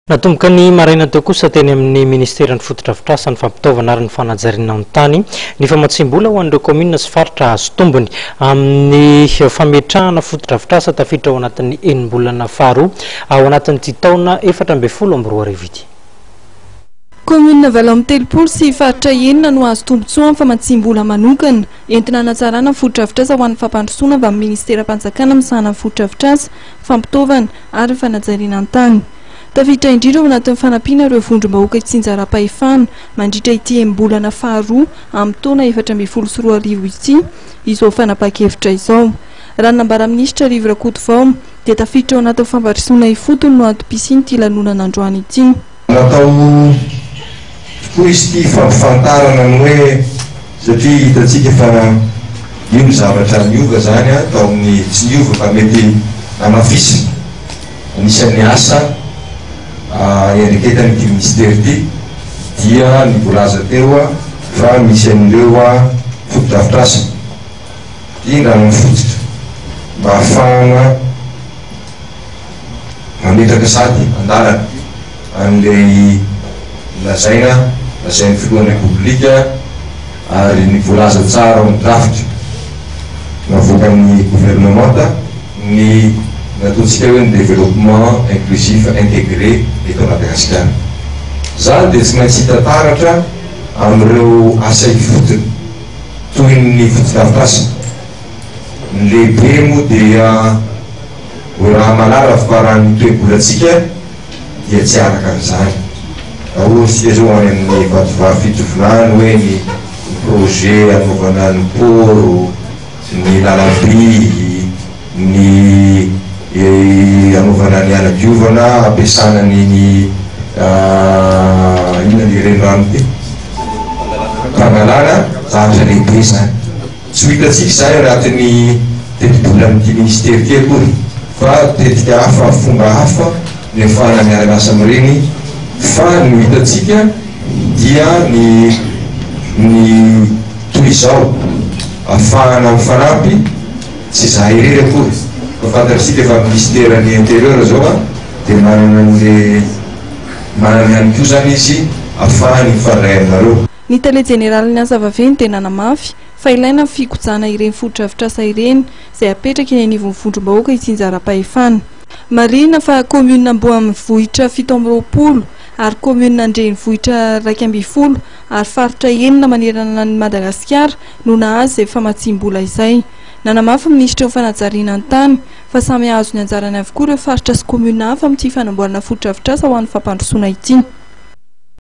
Natomboka ny maraina teo kosa teny amin'ny Ministeran'ny Fotodrafitrasa, ny Fampitaovana ary ny Fanajariana ny Tany ny famatsiam-bola ho an'ireo kaominina sy faritra azo tombony amin'ny fametrahana fotodrafitrasa tafiditra ao anatin'ny enim-bolana faharoa ao anatin'ity taona 2014 ity. Kaominina 38 sy faritra enina no azo tombontsoa amin'ny famatsiam-bola manokana entina hanatsarana ny fotodrafitrasa ho an'ny fampandrosoana avy amin'ny Ministeram-panjakana misahana ny fotodrafitrasa, fampitaovana ary ny fanajariana ny tany. Tafiditra indrindra ao anatin'ny fanampiana ireo vondrom-bahoaka itsinjaram-pahefana mandritra ity enim-bolana faharoa amin'ny taona 2014 ity izao fanapahan-kevitra izao. Raha ny nambaran'ny minisitra Rivo Rakotovao dia tafiditra ao anatin'ny fampandrosoana ifotony no antom-pisian'ity lanonana androany ity. Natao tokoa izy ity fampifantarana ny hoe satria hitantsika fa io ny zavatra niova izany tao amin'ny, tsy niova fa mety namafisina. Anisan'ny asa iandraiketan'ity minisitera ity dia ny voalaza teo fa misy an'ireo fotodrafitrasa indrindra ny fototra mba hahafahana mametraka sady an-dalana an'ilay lazaina lazain'ny filohan'ny Repoblika ary ny voalaza tsara ao amin'ny drafitra navoakan'ny governemanta ny nataontsika hoe ny développement inclusif intégré eto Madagasikara. Izany dia tsy maintsy hita taratra amin'ireo asa ifotony toy ny fotodrafitrasa. Ny lehibe moa dia ho raha malala fa raha ny toe-bolantsika dia tsy araka an'izany. Raha ohatra isika izao any amin'ny Vatovavy Fitovinany hoe ny projet hanaovana ny port, ny lalam-by, ny hanaovana ny hanadiovana, hampiasana ny ny inona ny renirano ity? Pangalana, zavatra lehibe izany. Tsy ho hitantsika izany anatin'ny tetibolan'ity minisitera ity akory fa tetika hafa, fomba hafa no ahafahana miara-miasa amin'ireny fa ny ho hitantsika dia ny ny toy izao ahafahana mifanampy, tsy izahay irery akory fa fantatr'isika fa minisiteran'ny intérieur izao an dia manana an'le manana ihany koa izany izy ahafahany mifandray aminareo. Ny tale jeneralin'ny asa vaventy dia nanamafy fa ilaina ny fikojana ireny fotodrafitrasa ireny izay apetraka eny anivon'ny vondrom-bahoaka itsinjaram-pahefana. Marihina fa kaominina ambanivohitra 27 ary kaominina an-drenivohitra 11 ary faritra enina manerana an'i Madagasikara no nahazo izay famatsiam-bola izay. Nanamafy ny minisitry ny fanajariana ny tany fa samy hahazo ny anjarany avokoa ireo faritra sy kaominina hafa amin'ity fanamboarana fotodrafitrasa ho an'ny fampandrosoana ity.